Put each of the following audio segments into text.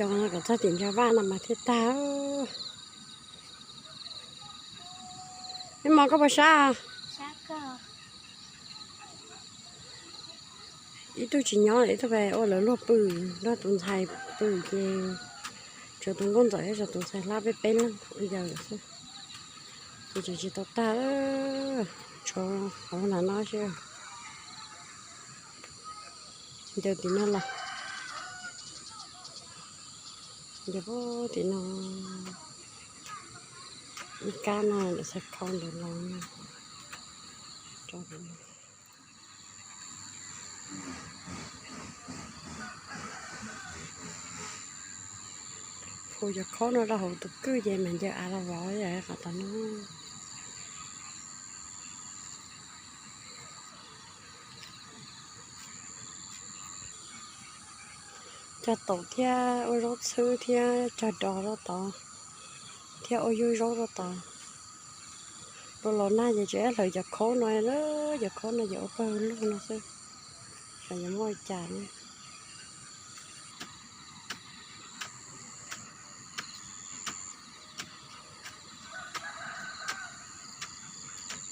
Cog no kom txog tim ntsa vaj no mas thiaj tag. Ib hmos koj puas sab? Ib tug tsis nyob, ib tug ua lawv luag pw, luag tus ntxhais pw ces tshuav tus nkauj ntxawm thiab tshuav tus ntxhais hlob peb peb leeg ua yawg xwb. Ces tseem tsis tau tag, tshuav hauv nram no xwb. Ncaws tim no los, ncaws puag tim no, ib kab no lawv xav khau ntawd los. Hu cov khaub no rau hauv tus kwj ces mam ncaws av los vov qhov tod no. Cog taum thiab ua zaub txhwb thiab cog dos rau tod thiab ua yub zaub rau tod. Rau los nag ces tseem hlawv cov khaub no, cov khaub no ces ua pawg lug no xwb, xyov yuav muaj li cas ne.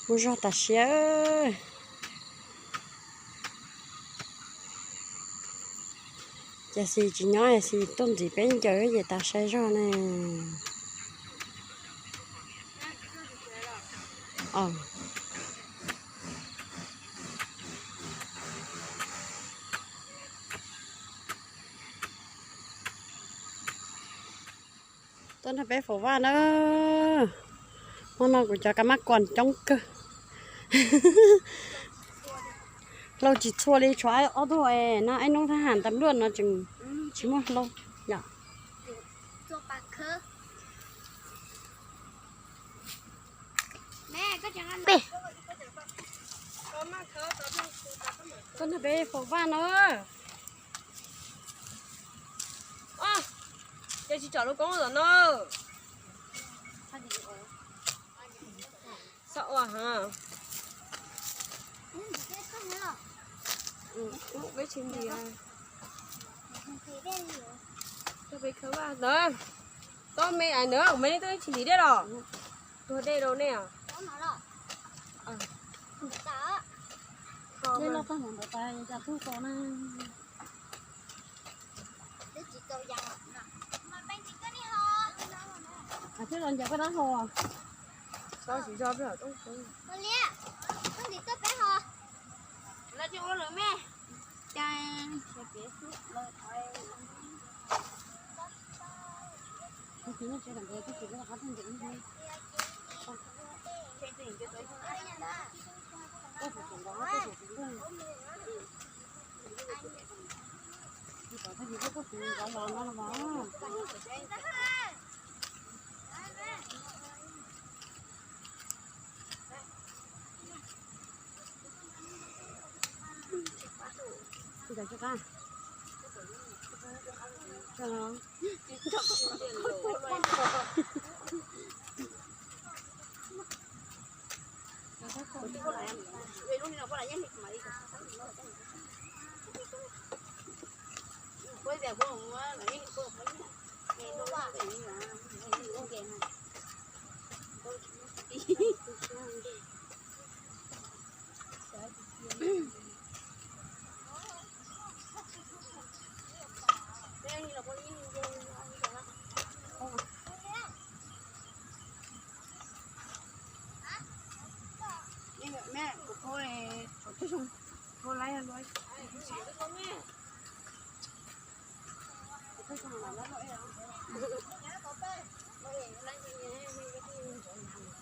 Muaj zog tas siab. Ces Xis tsis nyob, Xis tuaj ntxiv peb ncaws ces tas sai zog ne. Tuaj nrog peb faus vaj na. Hmo no kuv cov kab mab koos coob kawg. Hlau tsis txhua li, tshuav ob tug no, ib hnub thab ham tas luaj no tseem tsis muaj hlau yom. Tuaj nrog peb faus vaj na. Ces tsis tsom lub koob los no. Xav ua heev. Peb tsis ntim. Peb khawb vaj ntawd. Tob me ais ntawd, me nej twb tsis ntim dej los? Tuag dej rau nej. Thiab los ncaws koj dab hau.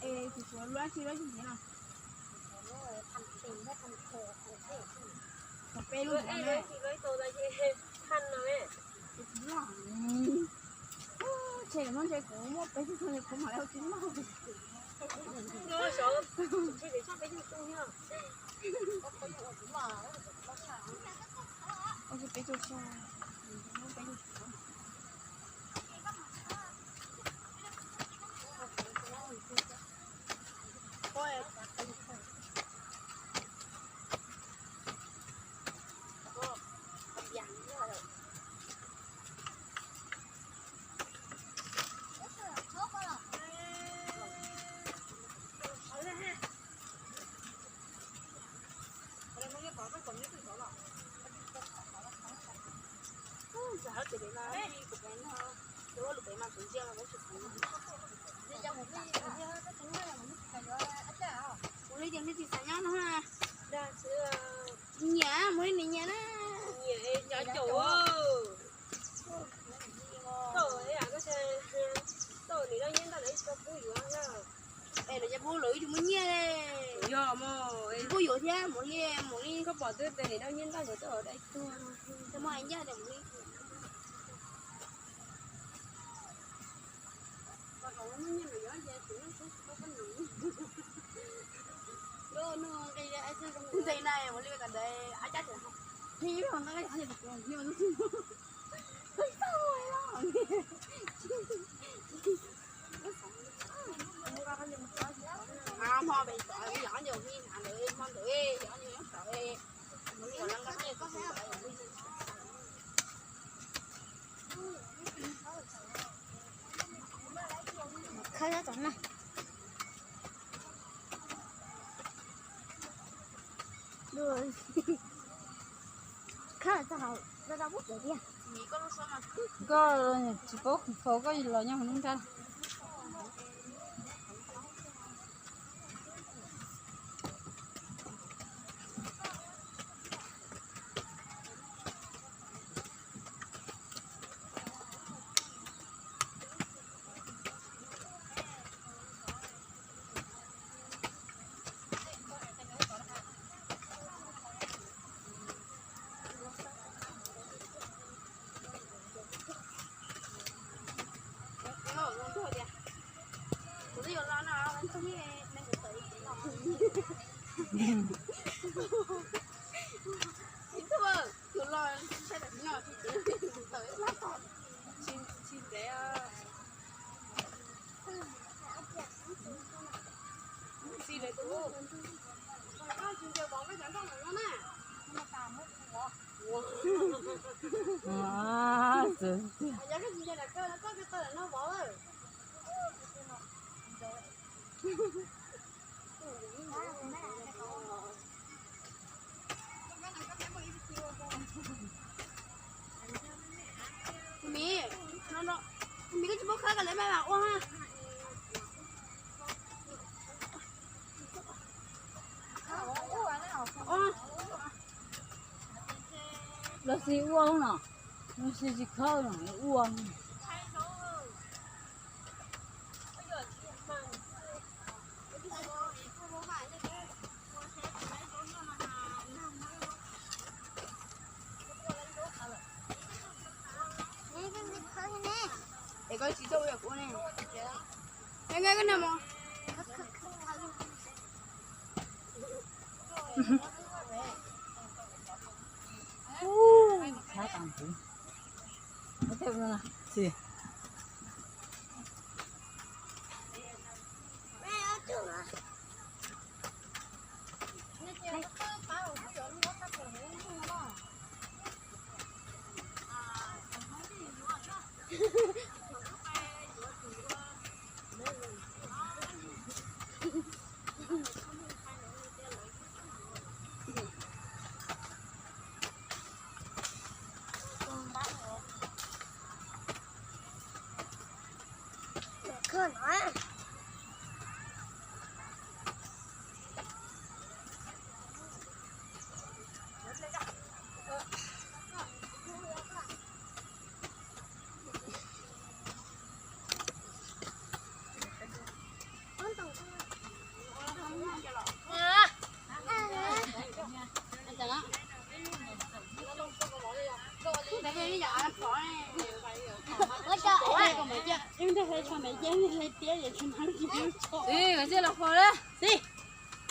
Es tus suav luab tsis luab tsis nyiav no. Peb lub no. Tshe no ntshe kuv muaj peb tug kuv mam li ua tsis loj. Ua tsis peb tug. Es lawv cov pub lawv ib tug muaj nyiaj, pub yuav thiab mus li mus li. Koj pom twb tias niam dab nyiaj ntaj nkawd twb dai tuag. Cov muaj hais ncaj tias mus li. Ntxim na mus li kom ntawd ab cab tseem qhib los ntawd. Hmo pem tod yog nyob ntawd, hmo ntawd yog nyob tod. Khawb tau na. Khawb tau hauv, tau tau pub tiag. Koj tsis paub faus koj los nyob hauv lub nrab. Kuv miv, kuv miv koj tsis paub khawb koj lawv maj mam ua ha. Los sis ua no, los sis tsis khawb no ua. Es koj tsis txawj ua kuv ne. Nqa koj nag mos.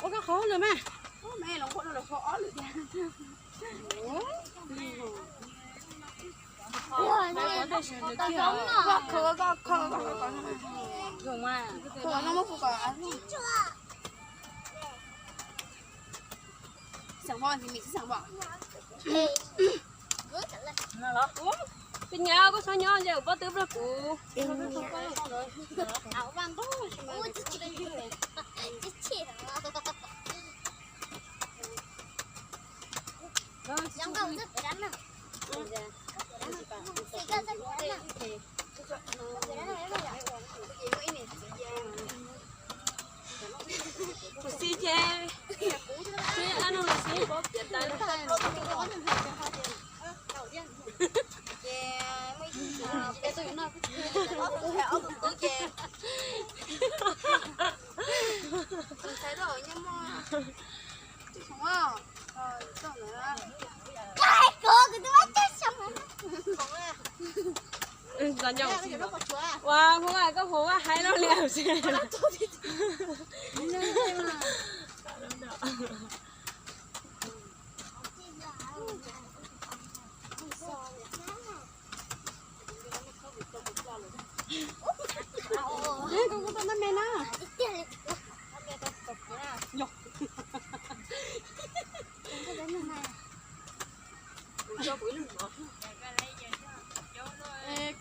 Ua koj qhov lawm mas. Xeem Pov, Xeem Pov. Peb nyav koj txhob nyob nce pob tw nplog kuv. Kuv xib ces, xib ab no xib pov piav tas. Ua, hu vaj, koj hu vaj hais loj li.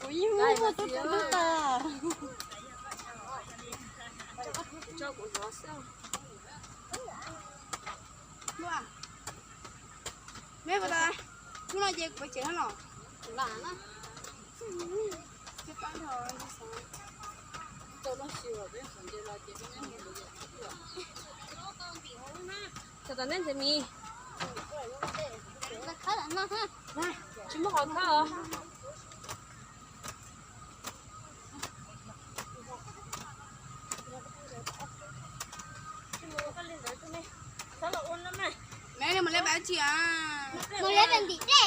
Kuv yeej muaj tus tus tas. Me puas tas, hnub no ces kuv pais tsev no los? Tau nej ntxim mis. Tsis muaj qhov khawb os. Mus liab pes ntim dej a.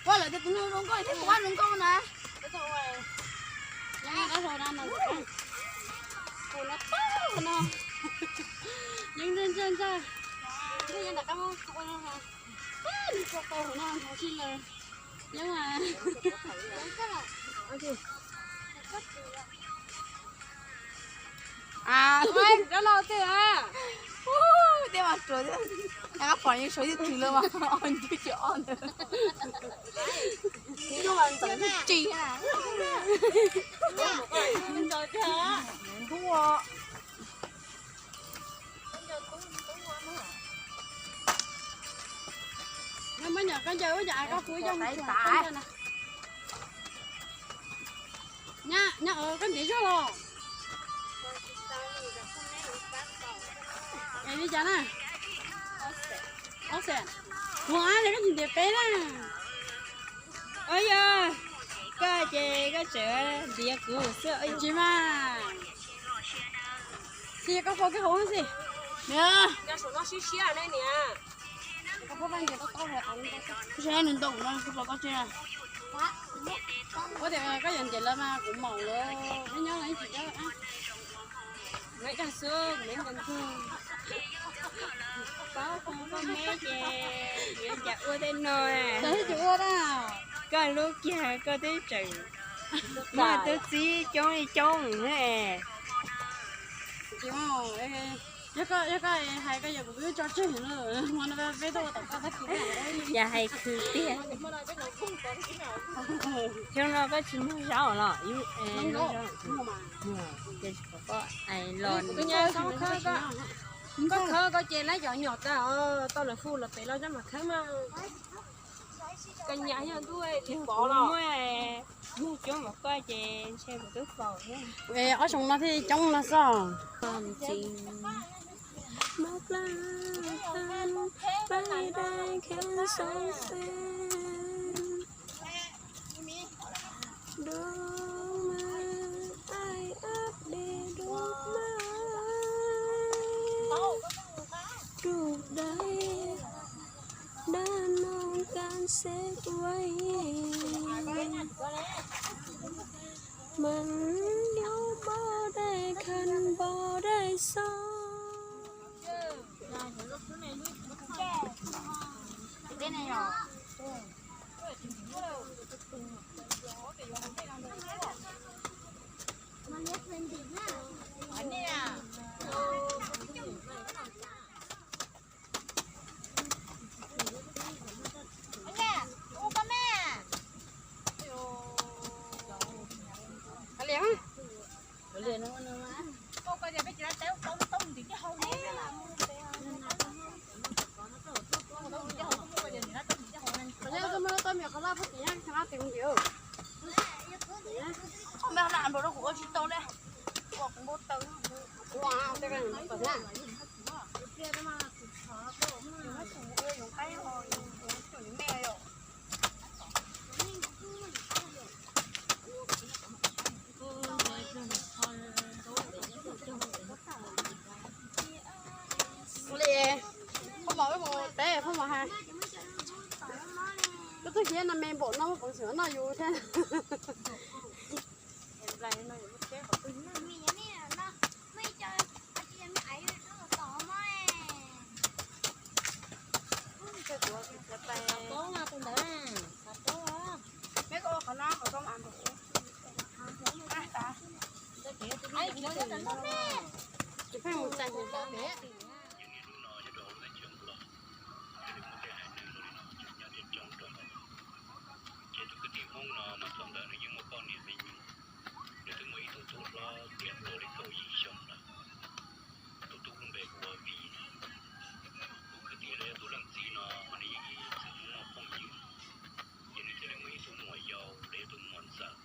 Ua lawv tias kuv zoo nkauj thiab kuv vaj zoo nkauj na. Kuv no tau no. Yeej ntsaj ntsaj ntsaj. Ntsaj yeej nram qab muab tua no. Nws tso tau hauv no nthav si lawm. Yeej a. Ab, rov los twg a? Tej mas ruam thiab. Ab, pom yeej sawv twg lawm mas, o ntu ces ob ntawd. Ib lub mas ntxeev ris. Ntxeev ntub. Nyob muab nyom koj ncaws ua cas koj pub ib co mus tsuag koj ncaws na. Nyab, nyab, koj ntiav zog los? Es li cas na? Ob xees. Ua li koj tsis ntiav peb na. Ua yog koj ces koj tseem ntiav kuv xwb tsis mas. Xij koj faus kiag hauv xwb. Niam, koj faus ntiav tau tau. Kuv tsis ntiav nws ntau no, kuv faus koj tsev. Ua tias koj yuav ntiav lawv mas kuv maum lawv, nyob lawv tsis ntiav. Nyob xwb kuv ntiav ntug. Paub koj me ces yuav cas ua tej no. Tsis ua na. Koj hlub kiag koj twb tseem muaj tub txib coob li coob ne. Tsis, yog koj, yog koj hais koj yog kuv twb tso tseg lawm, hmo no peb tuaj ua tom koj tag kis. Yog hais khwv tiag. Xyoo no koj tsis muag zaub los? Ces tsis pom koj los. Koj khawb koj ces lab cov nyom tas tau lawm fu los pem los zaj mas khawb mas. Koj nyam yog ntuj pov los. Muag coob npaum koj ces ntshe kuv twb faus thiab. Ob xyoo no thiaj coob no xwb. Mob plab khan, pais dai khev xauv xees. Dua mas ai ap de dua mas. Rub dai dab no kan xeb ua. Mas nyob npau dai khan npau dai xo. Tsis tau li, ua kuv npau taws. Ua, ua, ua, ua, ua, ua, ua, Ua li, Phoj Mos wb mus teb Phoj Mos hais. Koj txoj kev no me npaum no muaj peev xwm noj yus thiab. Pheej mus txais. Ces tus kwv tij Hmoob no mas thaum ntawd nws yeej muaj poj niam me nyuam, nws twb muaj ib tug tub hlob tiav tau li kaum yim xyoo lawm. Tus tub lub npe hu ua Vij no. Tus kwv tij los yog tus leej txiv no mas nws yeej ib txwm muaj phooj ywg, ces nws thiaj li muaj ib tug muam yau los yog tus muam ntxawm,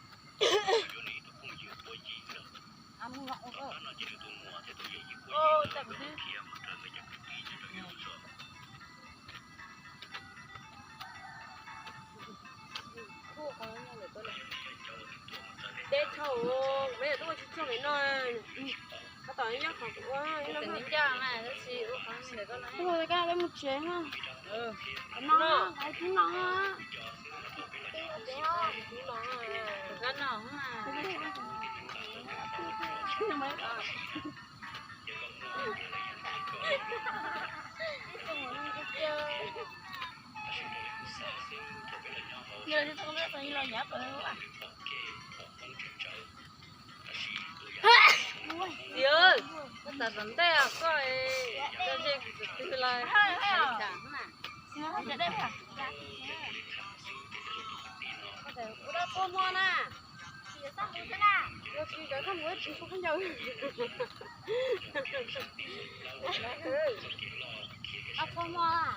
yuav nws ib tug phooj ywg Puab Yig lawm. Tom qab no ces nws tus muam thiab tus yawm yij Puab Yig lawv thiaj mus raws nkawd cov kwv tij nyob rau Yawg Txos. Deb tshaj, kuv yog tuaj ua tsis tshaj li no. Qhov tom nyob qhov kuv ua ib lo ncaj mas tab sis ua qhov ntawm koj no. Ua koj peb mus tsev na. Qhov no, qhov tib no. Koj no. Yog li txog ntawm txog ib los nyav pawg lug. Tiag, koj tas tom ntej koj, koj ze kuv tus twg los hais kam na. Ua dab tuaj muag na. Ua tsis cov koj mus tsis khaub ncaws. Ab, khaub muag.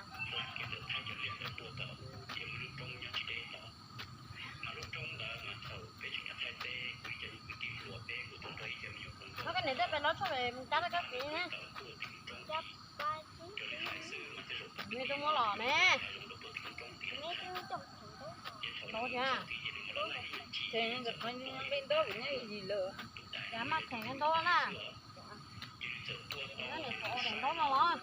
Mas lub roob ntawd mas thaum peb tseem nyob Thaib teb, kuv ib co kwv tij hluas peb kuj tau nrog ib co me nyuam hluas nkauj, koj niam tej pes los tshuaj pem mus cab rau koj txiv ne. Nws twb muab los ne. Ces ntawm qhov nyob npej ntaub kuv nyob yim lawm. Ces maj kheem ntaub na. Nyob niam qhov daim ntaub no los.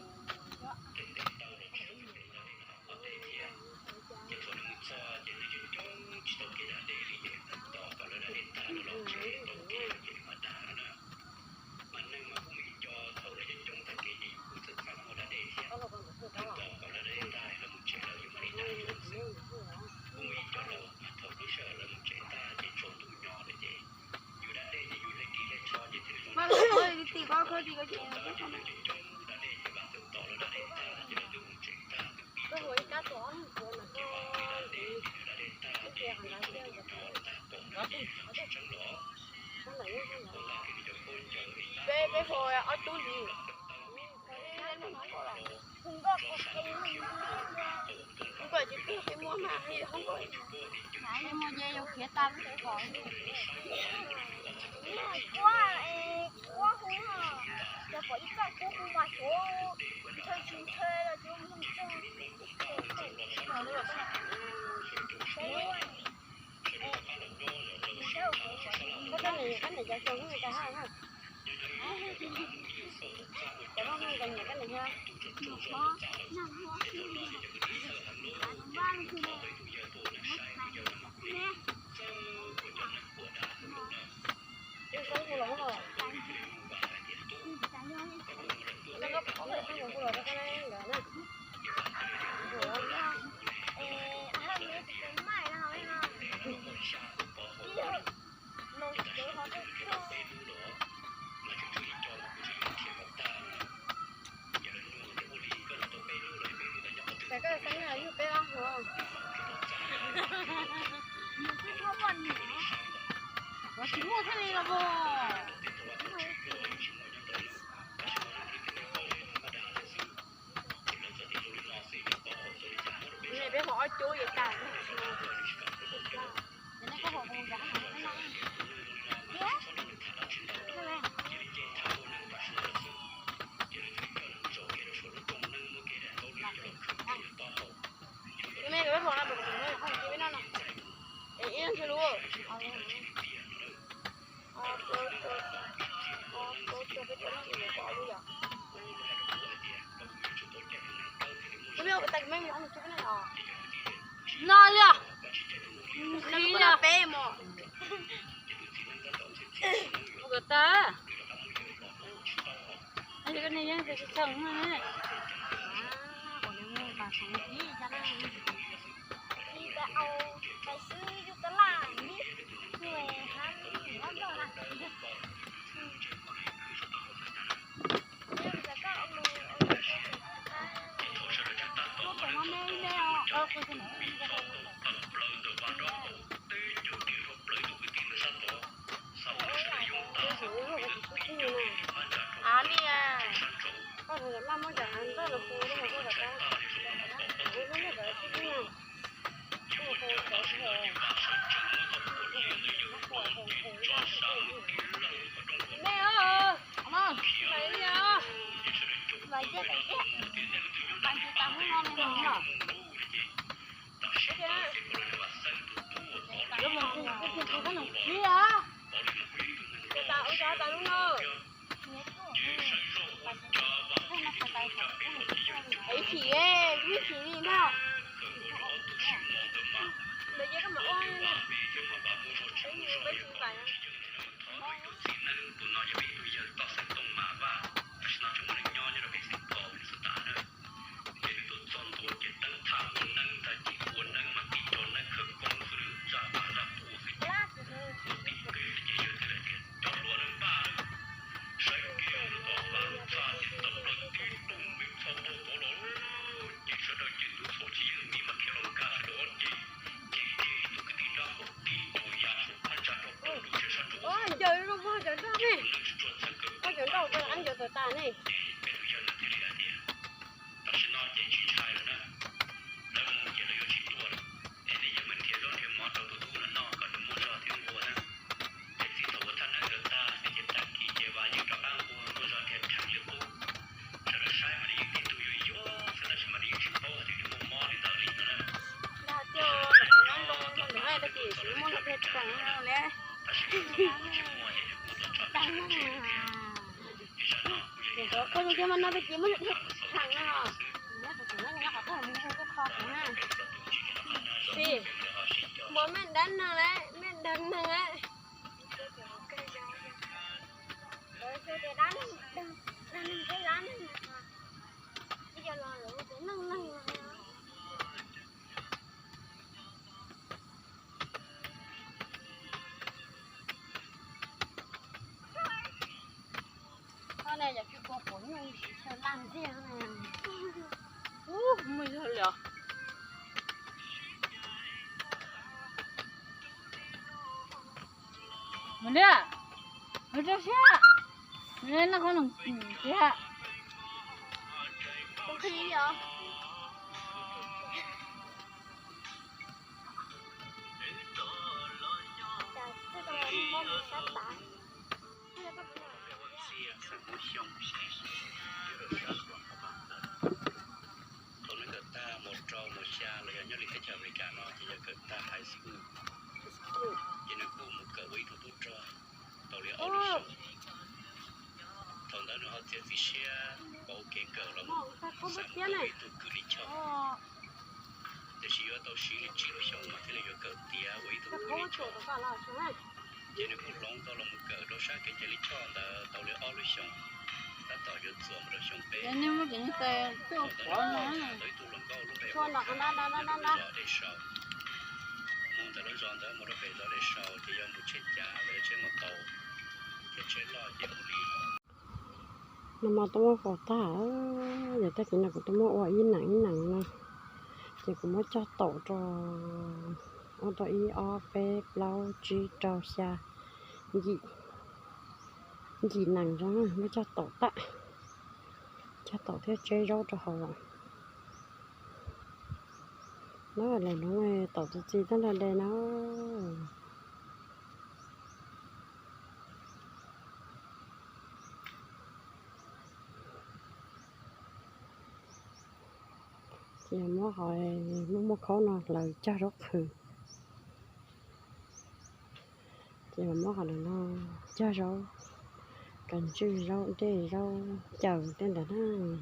Mas neeg mas kuj muaj ib co thaum lawv coob coob tag kev ces yus kuj txawm txaj muag da dej thiab. Tos kom lawv da dej tag lawv mus tsev lawm yus mam li da xwb. Kuj muaj ib co laus mas thaum lub sij hawm lawv mus tsev tag ces tsaus ntuj nyo lawm ces yus da dej ces yus hle ris hle tsho ces thiaj li zoo. Coob coob da dej ces vam txawm tos lawv da dej tag ces lawv twb mus tsev tag twb pib tsaus ntuj ces mam li da dej ces yus da dej tag ces twb tsaus ntuj nyo tag pom lawm ces tsis tseeb los. Peb, peb hu ob tub li. Hu nkauj, hu nkauj ces twb qi muag mas li hu nkauj. Qi muag ces yus khiav tag lub qhov. Kuab, kuab hu, cov pom ib txoj kuab hu mas suav, ntshaw tsis ntshaw los cuv mus txog. Koj niam, koj niam cov xyoo hnub tas haj na. Cov hmoob hnub tas nyiam koj niam yog. Ib sab hu los los. Koj pom koj niam hu los rau koj nkawd na. Ces koj xeeb yug peb ob hluas. Tsis muaj thiaj li los puas. Peb hu ob cub es tas. Ces nej koj hu mus nrad no. No li. Qhib li. Mus kom tas. Koj niag yeej tsis tshee na. Ces nws tuaj txog ntua ces teeb tham ua neeb ntag, ces ua neeb mas tib co neeb khawv koob xwb, zaj vaj zaj quas xwb. Tuaj tib qis ces yawg thiaj li tias, cov hluas, npaj lawm, saib kev tom vaj lub txaj ces tawm plaws tib tug me txhoj tauj tod los, ces sawv daws ces tus txhom tsis yeej me mas khiav los nkag sawv daws ob ceg, ces ib tug kwv tij nrab qaum tib tug ya saum phab ntsa rau plaws ntuj siab sab nraud. Ces peb tug yawg ntawd thiaj li hais tias, tam sim no ces tsis ntshai lawm na, lawv mus ces lawv yuav tsis tuaj lawm, es nej yuav mus nrhiav zaub nrhiav mov rau tus tub no noj kom nws muaj zog thiab nquag na. Ces txij thaum ua thaj neeb ntawd tag ces tag kis ces Vas yeej rov qab nquag muaj zog thiab dheev li qub. Sawv daws saib mas nws yeej tib tug yuag yuag xwb tab sis mas nws yeej tsis paub hais tias nws muaj mob li ntawd li no na. Tab sis kuv tsis muaj ces kuv tuaj tso peb sawv daws tseg thiab. Ces zaj no kuv yog ib zaj no, Sim, muaj mej dab neeg lawm, mej dab neeg lawm. Koj ne yog tsis kua quav nyuj tsis chaw laj ntxiag ne. Ub, muaj zog li os. Mus li, mus rau siab. Noj qhov no tiag. Thaum nws kawm tag mos rau mos xya los yog nyob li teb chaws Amelikas no ces yog kawm tag high school, ces nws kuj mus kawm ua ib tug tub rog tau li ob lub xyoo. Thaum ntawd nws ho txiav txim siab pauv kev kawm los mus xav mus kawm ua ib tug kws lij choj. Tiam sis yuav tau siv li tsib lub xyoo mas thiaj li yuav kawm tiav ua ib tug kws lij choj. Ces nws kuj hloov tau los mus kawm rau sab kev cai lij choj ntawd tau li ob lub xyoo, tab tom yuav txuas mus rau xyoo peb. Thaum ntawd nws kuj tham tau ib tug hluas nkauj lub npe hu ua Zos Dej Sau. Mus ntawm lub zos ntawd mus rau pem zos Dej Sau ces yog mus tsheb cav los yog tsheb maus taus, thiab tsheb loj ces mus li. Nag hmo tuaj muab faus tag, ces tag kis no kuv tuaj muab ua ib neem ib neem no, ces kuv muab cog taum rau ua tau ib ob peb plaub tsib rau xya yim, yim nees zoo, muab cog taum tag, cog taum thiab tseb zaub rau hauv. Lawm hloov taum txi txi tab nrag de na. Ces muab qhov muaj muaj khaub no hlawv cog zaub qhwv. Ces mam muab qhov no cog zaub, kav ntswj zaub dej zaub caws tej ntawd na.